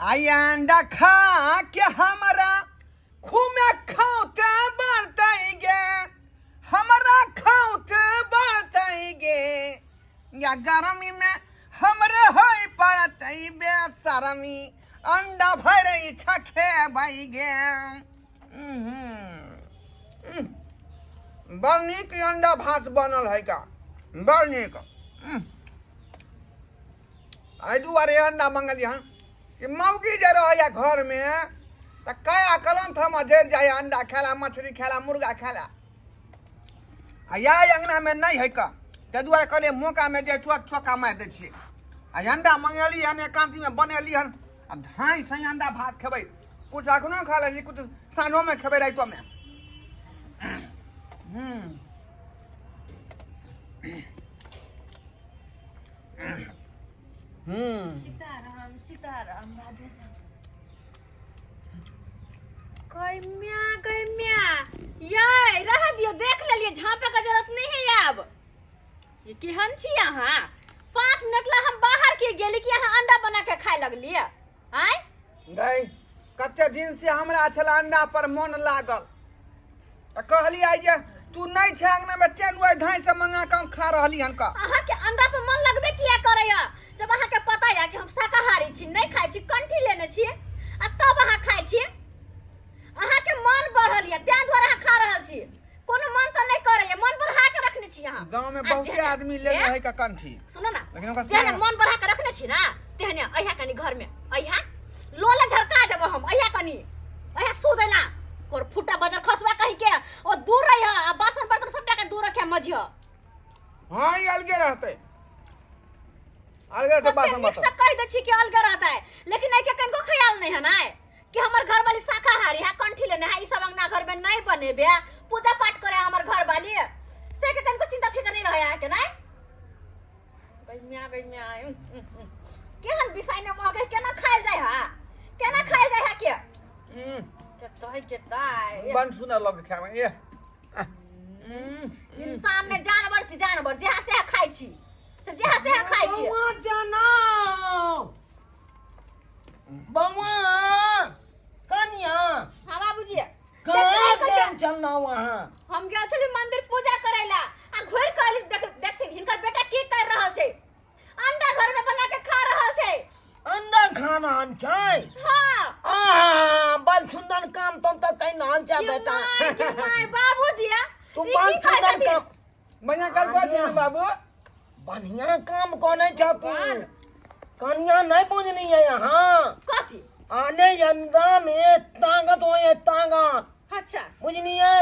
आई अंडा खा के हमरा खूमे खाउते बढ़तै गे, हमरा खाउते बढ़तै गे, या गर्मी में हमरे होय पड़तै बेशरमी, अंडा भरै छखेबै गे। बड़ नीक अंडा भात बनल है का, बड़ नीक। एहि दुआरे अंडा मंगलियै हन कि मौगी जे रहैया घरमे तऽ कया कलंथ हमर जरि जाइए अंडा खेला, मछली खेला, मुर्गा खेला। आ इएह अङ्गनामे नहि है कऽ, ताहि दुआरे कहलियै मौकामे जे तुरंत चौका मारि दै छियै। आ अंडा मंगेली हन, एकांतीमे बनेली हन, आ धाँइ से अंडा भात खेबै। कुछ अखनो खा लै छी, कुछ साँझोमे खेबै, रातिोमे। सीताराम सीताराम राधे श्याम। गैम्या गैम्या ये रह दियो, देख लेलिए, झांपे के जरूरत नहीं है अब। ये केहन छी अहाँ? 5 मिनट ला हम बाहर के गेली कि अहाँ अंडा बना के खाए लगलिए? आय गई, कते दिन से हमरा छल अंडा पर मन लागल, तऽ कहलियै आइ जे तू नहि छै अंगना में, तें दुआरे धाँइ से मंगा कऽ हम खा रहली हन का। अहाँ के अंडा पर मन लगबे किया करैया, जब अहाँ के पता या कि हम शाकाहारी छी, नहीं खाइ छी, कंठी लेने छी, आ तब अहाँ खाइ छी? अहाँ के मन बढ़ल या तें दुआरे अहाँ खा रहल छी। कोनो मन तऽ नहीं करैया, मन बढ़ा के रखने छी अहाँ। गाँव में आ बहुते जेहने- आदमी लेने ए? है का कंठी। सुनो ना, लेकिन ओकरा जेहने मन बढ़ा के रखने छी ना तेहने अहिया कनी घर में अहिया लोला झरका देबो हम। अहिया कनी अहिया सो देला कोर फुटा बजर खसवा कहीं के ओ दूर रही आ बासन बर्तन सबटा के दूर रखे मझियो। हाँ, ई अलगे रहते, अलगे से कते बासन नीक से बर्तन। कह दै छी कि अलगे रहता है, लेकिन एके कनको ख्याल नहीं है ना कि हमर घर वाली शाकाहारी है, कंठी लेने है, ई सब अंगना घर में नहीं बनेबे, पूजा पाठ करे हमर घर वाली, से के कनको चिंता फिकर नहीं रहे है के नहीं? गैम्या गैम्या केहन बिसाइने महगे, केना खायल जाय हा, केना खायल जाय हा के के तोय के ताय। बड़ सुंदर लगे खाय में। ए इंसान ने जानवर छी, जानवर जेहा सेहा खाय छी, से जेहा सेहा खाय छी। बौआ जाना बौआ कनिया। हाँ बाबूजी। कहाँ गेल चलना वहाँ? हम गेल छली मंदिर पूजा करैला आ घुर के अली, देख देखथिन हिनकर बेटा की कर रहल छै, अंडा घर में बना के खा रहल छै। अंडा खाना हम छै? हाँ। आ बड़ सुंदर काम तुम तो कहीं ना छै के बेटा। माय, के माय, बाबूजी, आ, तू ई की बड़ कहै सुंदर छथिन? काम। बढ़िया कल कह दिया बाबू। बढ़िया काम कोने छ तू। भगवान। कनिया नहीं बुझनी है यहाँ। कथी? आने अंडा में ताकत हो है, ताकत। अच्छा। बुझनी है?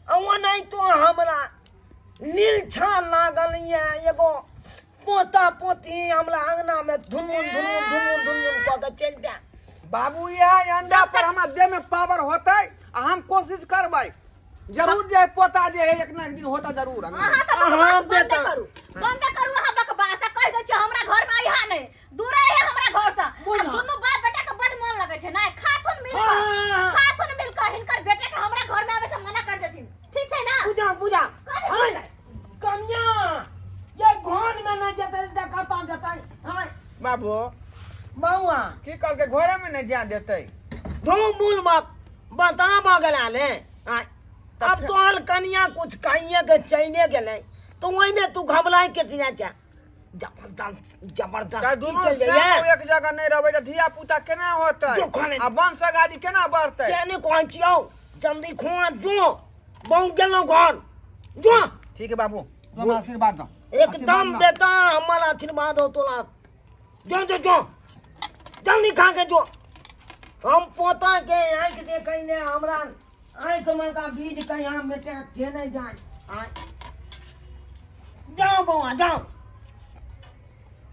अवा नहीं तो हमरा नीलछा लागल ये एगो पोता पोती हमरा अंगना में धुनमुन धुनमुन धुनमुन धुनमुन कऽ के चलि जाय। बाबू यह अंडा पर हमरा देह में पावर होतै आ हम कोशिश करबै जरूर जे पोता जे है एक ना एक दिन होता जरूर। अहाँ तऽ अहाँ बकवास बंद बेटा। करू, बंद करू अहाँ बकवास। आ कहि दै छी हमरा घर में अइहा नहि, दूर रहिए हमरा घर से। बोल आ ना। दुनू बाप बेटा के बड मन लगै छै ने, खाथुन मिल कऽ, हाँ। खाथुन मिल कऽ। हिनकर बेटा के हमरा घर में आबै से मना कर देथिन, ठीक छै ना? बुझा बुझा। कथी हाय, बुझतै? कनिया ये घर में नहीं जतै तऽ कतऽ जतै? हाय। बाबू। बौआ। की कहलकै घरे में नहीं जा देतै? धू बोल मत बता बगला ले। आय, अब तोहर कनिया कुछ कहिए के चैने गेलै तो ओहि में तू घबराय के दिया जा जबरदस्त जबरदस्त तऽ दुनू चल जाइए। सेम एक जगह नहीं रहबै तऽ धिया पुता केना होतै? जो खाने- आ वंश गाड़ी केना बढ़तै? केने कहै छियौ जल्दी खुआ जो बहु गेलौ घर जो। ठीक है बाबू, तू हमरा आशीर्वाद दो। एकदम। आशीर्वाद दो। बेटा हमारा आशीर्वाद हो तोला। जो जो जो जल्दी खा के जो। हम पोता के आँखि देखै ने हमरा आँखि में का बीज कहीं बेटे छे नहीं जाए। आँय। जाओ बौआ जाओ।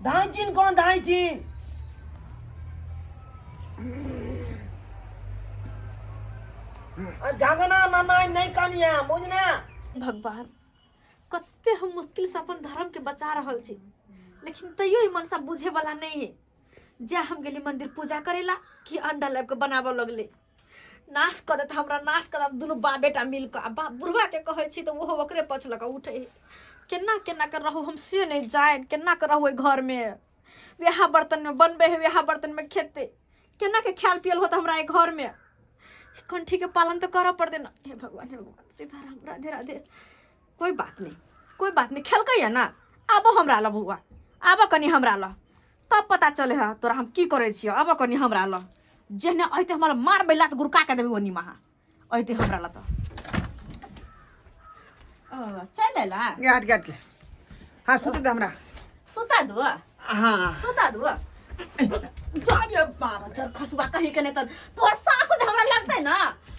धाई चिन कौन धाई चिन झगड़ा ननाइ नहीं कनिया बुझना। भगवान कते हम मुश्किल से अपन धर्म के बचा रहल छी, लेकिन तैयो ई मनसा बुझे वाला नहीं है। जा हम गेली मंदिर पूजा करेला कि अंडा लाबि के बनाबऽ लगले, नाश कऽ देत हमरा, नाश कऽ देत दुनू बाप बेटा मिल कऽ। आ बाप बुढ़वा के कहै छी तऽ ओहो ओकरे पक्ष लऽ कऽ उठे है। केना केना के रहू हम से नहीं जानि, केना के रहू ओहि घर में। वएह बर्तन में बनबे है, वएह बर्तन में खेते। केना के ख्याल पियल होता हमरा एहि घर में? कंठी के पालन तो करऽ पड़तै ना। हे भगवान, हे भगवान, सीताराम, राधे राधे। कोई बात नहीं, कोई बात नहीं। खेलकै है ना, आबो हमरा लग बौआ, आबो कनी हमरा लग, तब पता चले है तोरा हम की करै छियौ। आबो कनी हमरा लग, जेहने अयतै हमरा मारबै लात, गुड़का के देबै ओनी महा। अयतै हमरा लग तऽ ओ चलि अयला। गे हट गे, हट गे। हाँ, सुते दे हमरा। सुता दू? हाँ। सुता दू? अरे बाप। जर खसुआ कहीं के नहीं। तोहर सासो जे हमरा लगतै ना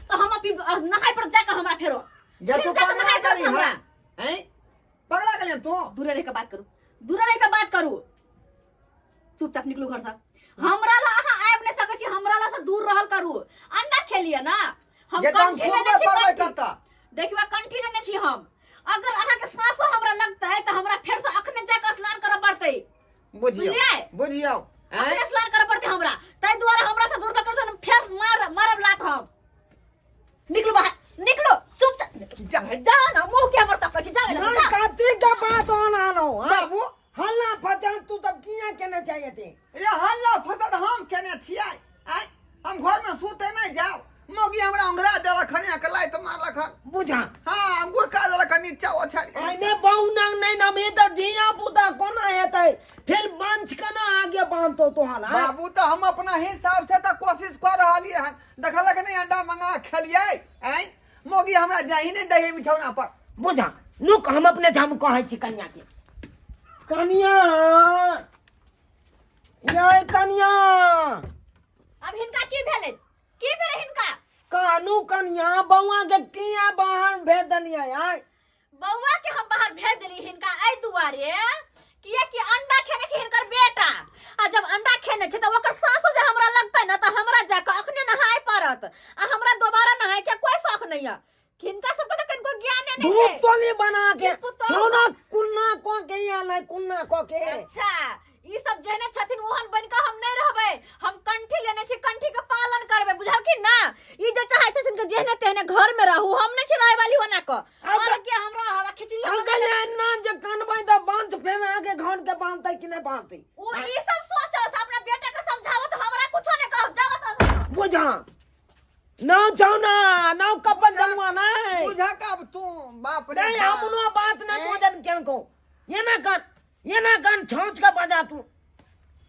तो हम अपी नहाय पर जाके हमरा फेरो गे फिर तू जाके पगला नहाय पड़तै गेली। हमरा। हाँ हैं, पगला गेली तू? दूरे रह के बात करू, दूरे रह के बात करू। चुपचाप निकलू घर से। हमरा ला अहाँ आबि नहीं सकै छी, हमरा ला से दूर रहल करू। अंडा खेलिए ना हम। गे तऽ हम कंठी लेने सुनबे छी, करबै। कंठी। कतऽ? देखियौ, कंठी लेने छी हम। अगर अहाँ के सासो हमरा लगतै तऽ हमरा फेर से अखने जाके स्नान करऽ पड़तै। बुझियौ। बुझलियै? बुझियौ। अखने स्नान करऽ पड़तै हमरा, ताहि दुआरे हमरा से दूर करू तऽ फेर मार मारब लात हम। निकलू बाहर, निकलू चुप जा। जा ना, मुंह के हमर तकै छी, जा ना। जा। कथी के बात होना नो? बाबू। हल्ला फसाद तू तब किया केने चाहिए थे? रे हल्ला फसाद हम केने छियै? आँय, हम घर में सुते नहीं जाओ, मौगी हमरा ओंघरा देलक हन, के लाइत मारलक हन। बुझा। हाँ, गुड़का देलक हन नीचा ओछाड़ के। आइने बहु नंग नहीं नमी तऽ धिया पुता कोना हेतै? फिर वंश केना आगे बांधतो तोहर, आँय? बाबू, तऽ हम अपना हिसाब से तऽ कोशिश कऽ रहलियै हन। देखलक नहीं, अंडा मंगा खेलियै। आँय, मौगी हमरा जाही नहीं दै बिछौना पर। बुझा, नुक, हम अपने हम कहै छी कन्या के। कनिया, ये कनिया। अब हिनका की भेलै? की भेलै हिनका? कहनु कनिया, बौआ के किया बाहर भेज देलियै, आँय? बौआ के हम बाहर भेज देली हिनका एहि दुआरे किया कि अंडा खेने छै हिनकर बेटा, आ जब अंडा खेने छै तऽ ओकर सासो जे हमरा लगतै ने तऽ हमरा जाके अखने नहाय पड़त, आ हमरा दोबारा नहाय के कोई शौक नहीं है। हिनका सबके तऽ कनिको ज्ञाने नहीं धूप छै। तोली बना के पुतोह। छौना कुन्ना क के आलै, कुन्ना क के। अच्छा, ई सब जेहने छथिन ओहन बन के हम नहीं रहबै। हम कंठी लेने छी, कंठी के पालन करबै, बुझलखिन ना? ई जे चाहै छथिन कि जेहने तेहने घर में रहू, हम नहीं छी रहै वाली ओना क। अब और के हमरा हवा खिचड़ी हम बना कहिए ना जे कनबै तऽ बांध फेर आके घर के बांधतै कि नहि बांधतै। ओ ई सब सोचत, अपना बेटा के समझावत, हमरा कुछो नहीं कहत, जावत हम। बुझा नौ छौना नौ कपन जलवा नहीं। बुझा कब तू, बाप रे नहीं। बाप। अपनो बात नहीं। हैं? भोजन केन को ये ना कन, ये ना कन, छौच के बजा, तू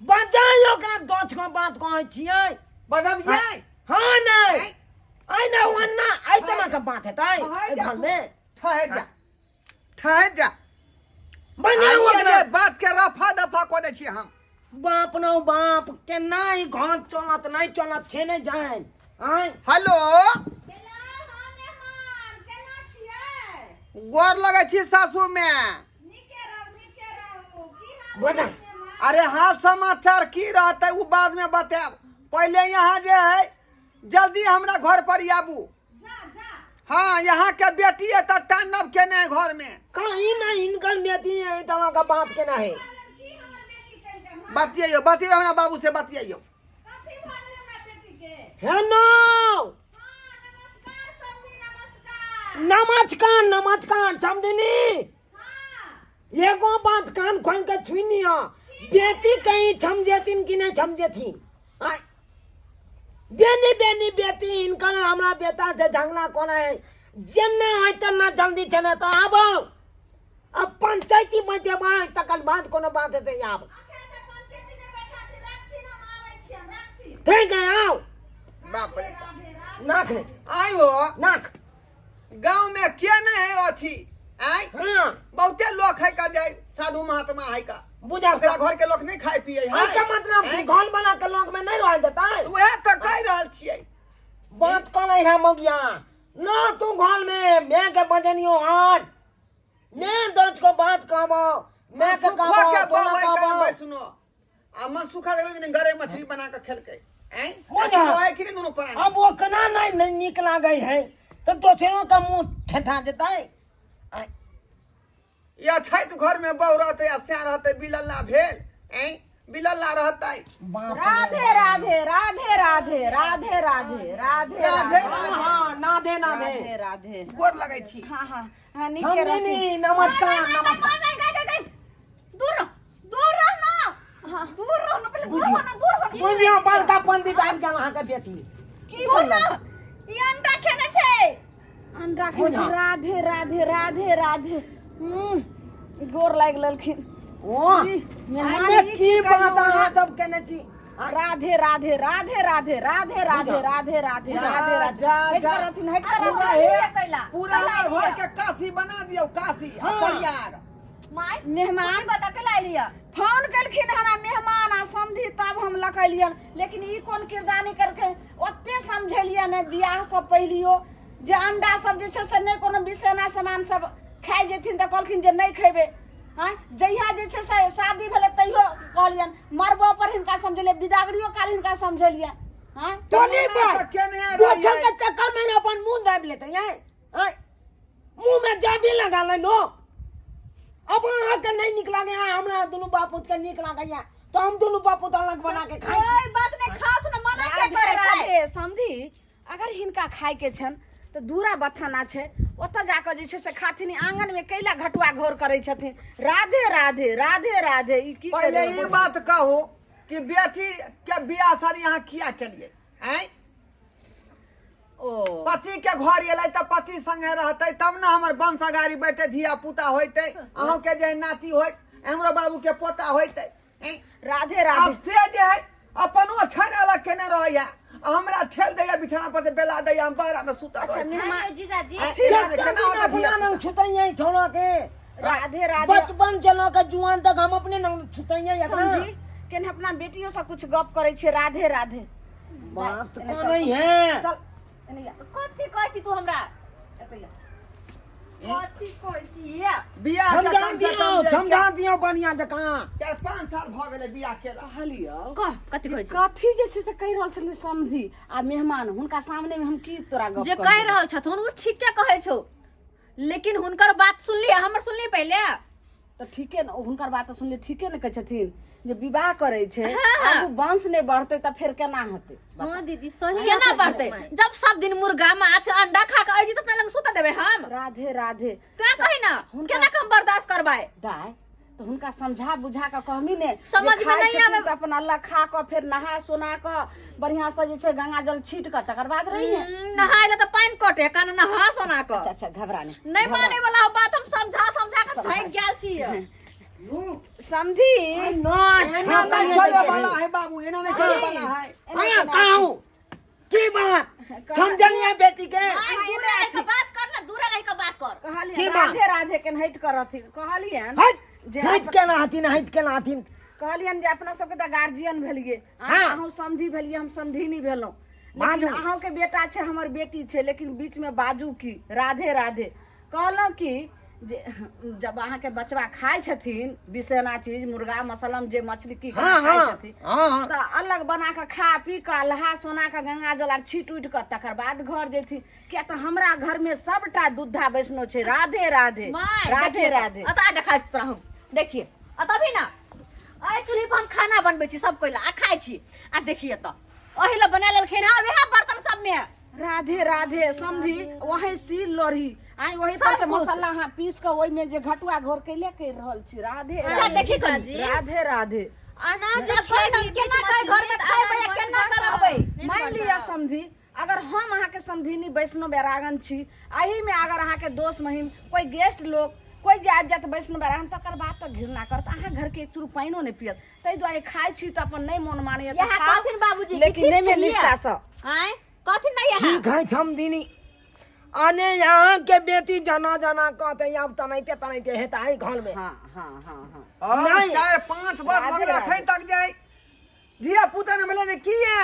बजा, ओकरा दस को बात कहै छियै। बजबियै? हाँ, नहीं। हैं? आई ना वन्ना आई तना के बात हेतै ठहर जा घर तू। में। ठहर जा, ठहर जा। बना आइए ओकरा जे बात के रफा दफा कऽ दै छियै हम। बाप नौ बाप, केना ई घर चलत नहीं चलत छे नहीं जान, आय? हेलो। केना हाँ मेहमान, केना छियै? गोर लगै छी सासू में। नीके रहू, नीके रहू। की हाल? बजा। अरे हाल समाचार की रहतै ओ बाद में बतायब, पहिले यहाँ जे है जल्दी हमरा घर पर आबू। जा जा। हाँ, यहाँ के बेटी है तऽ तांडव केने है घर में। कहीं ना इनकर बेटी है तरह का बात केना है। की हमर बेटी केलकै? हाँ? बतियाइयो, बतियाइयो, हमरा बाबू से बतियाइयो। कथी भऽ गेलै हमरा बेटी के? हेलो। हाँ, नमस्कार समधी, नमस्कार। नमस्कार, नमस्कार समधिनी। हाँ। एगो बात कान खोल के सुनिया, बेटी कहीं समझेथिन कि नहीं समझेथिन? आय, बेनी बेनी बेटी इनकर हमरा बेटा से झगड़ा कोना है, जेना है तेना जल्दी चले तो आबो। अब पंचायती बजेबै तकर बाद कोनो बात हेतै आब। अच्छा अच्छा, पंचायती नहि बैठाथिन, राखथिन, हम आबै छियनि, राखथिन। ठीक है, आओ। बाप रे। राधे राधे। नाक रे। आइ हो। नाक। गाँव में के नहीं है अथी आय? हाँ। बहुते लोग है का जाय साधु महात्मा है का। बुझा। ओकरा घर के लोग नहीं खाए पिए है। आई का मतलब कि घर बना के लोग में नहीं रह देता है? वएह तऽ कहि रहल छियै। बात करे है मगिया ना तू घर में, मैं के बजनियो आज मैं दर्ज को बात कहबो, मैं के सुखा कहबो के तोरा बउआ कन कहबो। बैसनो आ मन सुखा देबै ने, गरे मछली बना के खेलकै। आँय? बुझा। रहे कि नहीं दुनू प्राणी? अब वो कना नहीं नहीं निक लागे है तो दोसरों का मुंह ठेठा देता है। या छथि घर में बहु रहतै आ सैं रहतै, बिलल्ला भेल। आँय, बिलल्ला रहतै। बाप रे। राधे राधे राधे राधे राधे राधे राधे। राधे। राधे। राधे। हाँ, नाधे नाधे। राधे राधे। गोर लगै छी। हाँ हाँ हाँ, नीके रहथिन। समधिनी, नमस्कार, नमस्कार। दूर रह, दूर रह ना। दूर रहो ना पहिले, दूर हो ना, दूर हो ना। बुझियौ बड़का पंडित आबि गेल अहाँके बेटी। की दूर भेलै? ना, ई अंडा खेने छै। अंडा खाइ छी। राधे राधे राधे राधे। गोर लागि लेलखिन। ओ जी, मेहमान अरे ई की कहियौ बात अहाँ अहाँ? सब केने छी? राधे राधे राधे राधे राधे राधे राधे राधे जा, राधे राधे। जा, हटि जा। कऽ रहथिन, हटि कऽ पूरा रहथिन। हे कैला, पूरा कैला हमर घर लिअ। के काशी बना दियौ, काशी आ हाँ। प्रयाग। My मेहमान बता के लाई लिअ। फोन केलखिन हन आ मेहमान आ समधी, तब हम लकलियन। लेकिन ई कोन किरदानी करके ओते समझेलियन है बियाह सब पहिलियो जे अंडा सब जे छै से नहि कोनो विषैना सामान सब खाइ जेथिन, तऽ कहलखिन जे नहि खेबै। आँय, जहिया जे छै से शादी भेलै तहियो कहलियन, मरबो पर हिनका समझेलियै, बिदागरियो काल हिनका समझेलियै। आँय, टोनी मना पर तऽ केने दोसर रहियै। के चक्कर में अपन मुंह दाबि लेते हैं। आँय, मुंह में जाबी लगा ले लोग। अब अहाँके नहीं नीक लागे, हमरा दुनू बापूत के नीक लागैया तो हम दुनू बापूत अलग बना के खाइ। कोई बात नहीं, खाओ ना, मना के राधे करे छै? राधे। समधी, अगर हिनका खाय के छनि तऽ दूरा बथाना छै, ओतऽ जाकऽ जे छै से खाथिन। आंगन में कैला घटुआ घोर करै छथिन? राधे राधे राधे राधे। ई की पहिले करि ई रहल? बात कहू कि बेटी के बियाह शादी अहाँ किया केलियै? आँय, ओ पति के घर एलै तऽ पति संगे रहतै तब ने हमर वंश अगाड़ी बैठे, धिया पुता होइतै, अहूँ के जे नाती होइत, हमरो बाबू के पोता होइतै। आँय? राधे आ राधे। से जे है अपनो छानि अलग केने रहैया आ हमरा ठेल दैया, बिछाना पर से बेला दैया, हम बहरा में सुतल अच्छा रहै छी। मेहमान जीजाजी। आँय, केना केना होतै अपना धिया नंग पुता? छुतैया छोड़ा के? राधे राधे। बचपन से लऽ के जुआन तक हम अपने नंग छुतैया एकरा। समझी केने अपना बेटियों से कुछ गप करै छियै। राधे राधे। बात एने को चल। नहीं है। चल एने आ, कथी कहै छी तू हमरा? एतै आ। कथी कहै छी? बियाह के समझा कम से दियौ, कम जे समझा दियौ बढ़िया जकाँ। 4-5 साल भऽ गेलै बियाह केला। कहलियौ कह, कथी कहै छी? कथी जे छै से कहि रहल छथिन समझी आ मेहमान, हुनका सामने में हम की तोरा गप जे करबै? कहि रहल छथुन ओ ठीके कहै छौ, लेकिन हुनकर बात सुनली, हमर सुनली पहिले? तऽ ठीके ने हुनकर बात तऽ सुनली, ठीके ने कहै छथिन जे विवाह करै छै, हाँ। आगू वंश नहि बढ़तै तऽ फेर केना हेतै? हाँ दीदी, सही। केना बढ़तै जब सब दिन मुर्गा माछ अंडा खा के अइजी तऽ अपना लग सुत देबै हम? राधे राधे। का कही ना, केना के हम बर्दाश्त करबै? दाय, तऽ हुनका समझा बुझा कऽ कहबी ने जे समझ में खाइ नहि छथिन आबै। तऽ अपन अल्लाह खा कऽ फेर नहा सोना कऽ बढ़िआँ से जे छै गंगा जल छीट कऽ तकर बाद रही। नहाय ला तऽ पानि कटे कान, नहा सोना कऽ। अच्छा अच्छा, घबरा नहि। नहीं माने वाला बात, हम समझा समझा के थक गेल छी। समझी एना नहीं चले वाला है बाबू, एना नहीं चले वाला है। हाँ, कहूँ की बात समझलिए बेटी के? माय, दूर रह के बात कर ना, दूर रह के बात कर। कहलियन की बात? राधे राधे के हटि कऽ रहथिन कहलियन हट जे हट केना हथिन, हट केना हथिन? कहलियन जे अपना सबके तऽ गार्जियन भेलियै। हाँ। अहूँ समधी भेलियै, हम समधी नहि भेलहुँ। बाजू। लेकिन अहूँके बेटा छै, हमर बेटी छै, लेकिन बीचमे बाजू की? राधे राधे। कहलहुँ कि जे जब अहाँके बचवा खाइ छथिन विषैना चीज, मुर्गा मसलम जे मछली की हाँ, खाइ हाँ, छथिन, हाँ, हाँ। तऽ अलग बना कऽ खा पी कऽ नहा सोना कऽ गंगा जल आर छीट उठि कऽ तकर बाद घर जेथिन, किया तऽ हमरा घरमे सबटा दूधा वैष्णव छै। राधे राधे। My, Radhe देखिए राधे। अतः देखा तोरा हम, देखिए अतः भी ना एहि चूल्ही पर हम खाना बनबै छी सब कोइ ला आ खाइ छी, आ देखिए तऽ ओहि ला बना लेलखिन हँ वएह बर्तन सब में। राधे राधे। समझी, वही सील लोढ़ी आई वही सब पर के कुछ। मसाला अहाँ पीस के ओहि में जे घटुआ घोर कैले कहि रहल छी। राधे से राधे। देखी कनी। राधे राधे। अनाज अब कहि ना, केना के घर में खाइबै आ केना के रहबै? मान लिअ समझी, अगर हम अहाँके समधिनी वैष्णव बैरागन छी, एहिमे अगर अहाँके दोस्त महिम कोइ गेस्ट लोक कोइ जे आबि जायत वैष्णव बैरागन, तकर बाद तऽ घृणा करत, अहाँ घरके एक चूर पानिओ नहि पियत। ताहि दुआरे खाइ छी तऽ अपन नहि मोन मानैए तऽ इएह खाउ, कहथिन बाबूजी कि लेकिन ठीक नहि में छै। निष्ठासँ। आँय, कहथिन नहीं यहाँ? ठीक है समधिनी, अने यहाँ के बेटी जना जना कहते अब तनैते तनैते हेतै घर में। हाँ हाँ हाँ हाँ। और नहीं। 4-5 वर्ष भऽ राधे गेलै, राधे। एखन तक जाय धिया पुता ने भेलै ने किया?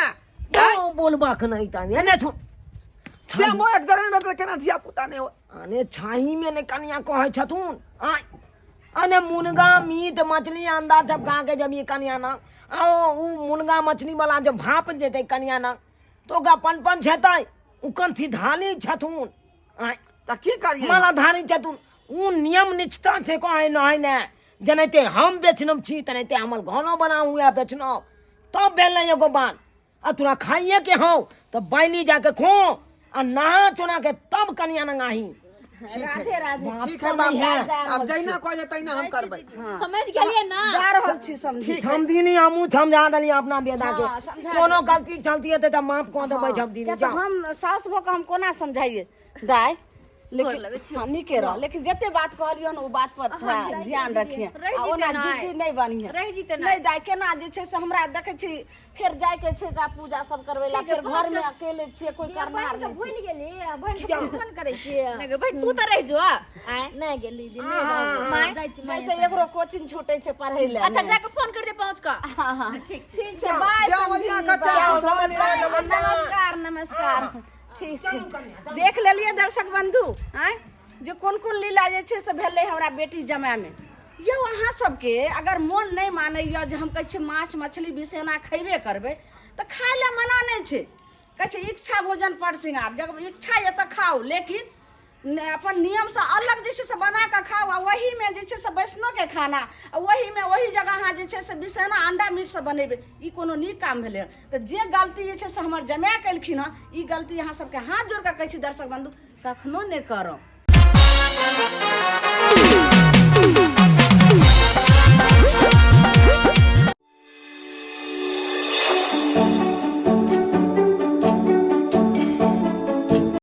ओ बोलबाक नहीं ता एने छो से मोह एक जगह रहतै, केना धिया पुता नहि होय? अने छाही में ने कनिया कहै छथुन। आय अने मुनगा मीट मछली अंडा सब खा के जब ये कनिया ना आओ, उ मुनगा मछली वाला जब भाप जेतै कनिया ना तो ओकरा पन पन छेतै, उ कंथी धानी छथुन। आय तऽ की करियै? माला धानी छथुन। उ नियम निष्ठा छै कहै नहै ने, जेनाहिते हम बेचनम छी तेनाहिते हमर घरो बनाउ हुए बेचनौ तब भेल एगो बात। आ तोरा खाइए के हौ तऽ बैली जाके खो आ नहा चोना के तब कनिया नंगाही। ठीक है। राधे राधे। ठीक है बाबू, नहीं है। आब जहिना कहै तहिना हम करबै। समझ गेलिए ना? जा रहल छी समझी। ठीक है। समधिनी, हमहूँ समझा देलियै अपना बेटा के। हाँ, समझा। कोनो गलती चलती हेतै तऽ माफ कऽ देबै समधिनी। किया तऽ जाउ। हम साउस भऽ कऽ हम कोना समझाइए दाय, लेकिन हाँ, नीके रह, लेकिन जते बात कहलियन ओ बात पर थोड़ा ध्यान रखिए रहि आ जेतै ओना नहि। जिद्दी नहि बनिहे। रहि जेतै नहि। नहि दाय, केना जे छै से हमरा देखै छी फेर जाय के छै गा पूजा सब करबै ला, फेर घर में अकेले छियै, कोई करनाहार बहिन के नहि भूलि छै। गेली आ बहिन के फोन करै छियै। नहि गे भाई, तू तऽ रहि जो आँय। नहि गेली दीदी, नहि रहबै। माय। जाइ छी जाइ माय। तऽ एकरो कोचिंग छूटे छै पढ़ै लए। अच्छा, जाके फोन कर दे पहुँच कऽ। हाँ हाँ, ठीक छै, बाय। जाओ, बढ़िया समधी, कट्टा बाय। उठा ले। नमस्कार नमस्कार। ठीक छै, देख लेलियै दर्शक बंधु आँय जे कोन कोन लीला जे छै से भेलै हमरा बेटी जमायमे। यौ, अहाँ सबके अगर मोन नहि मानैए जे हम कहै छियै माछ मछली बिसेना खयबे करबै तऽ खाय लए मना नहि छै। कहै छै इच्छा भोजन पर श्रृंगार, जब इच्छा यऽ तऽ खाउ, लेकिन अपन नियमसँ अलग जे छै से बना कऽ खाउ, आ ओहीमे जे छै से वैष्णोके खाना आ ओहीमे ओही जगह अहाँ जे छै से बिसेना अंडा मीट सब बनेबै, ई कोनो नीक काम भेलै? तऽ जे गलती जे छै से हमर जमाए केलखिन हँ, ई गलती अहाँ सबके हाथ जोड़ि कऽ कहै छी दर्शक बन्धु, कखनो नहि करब।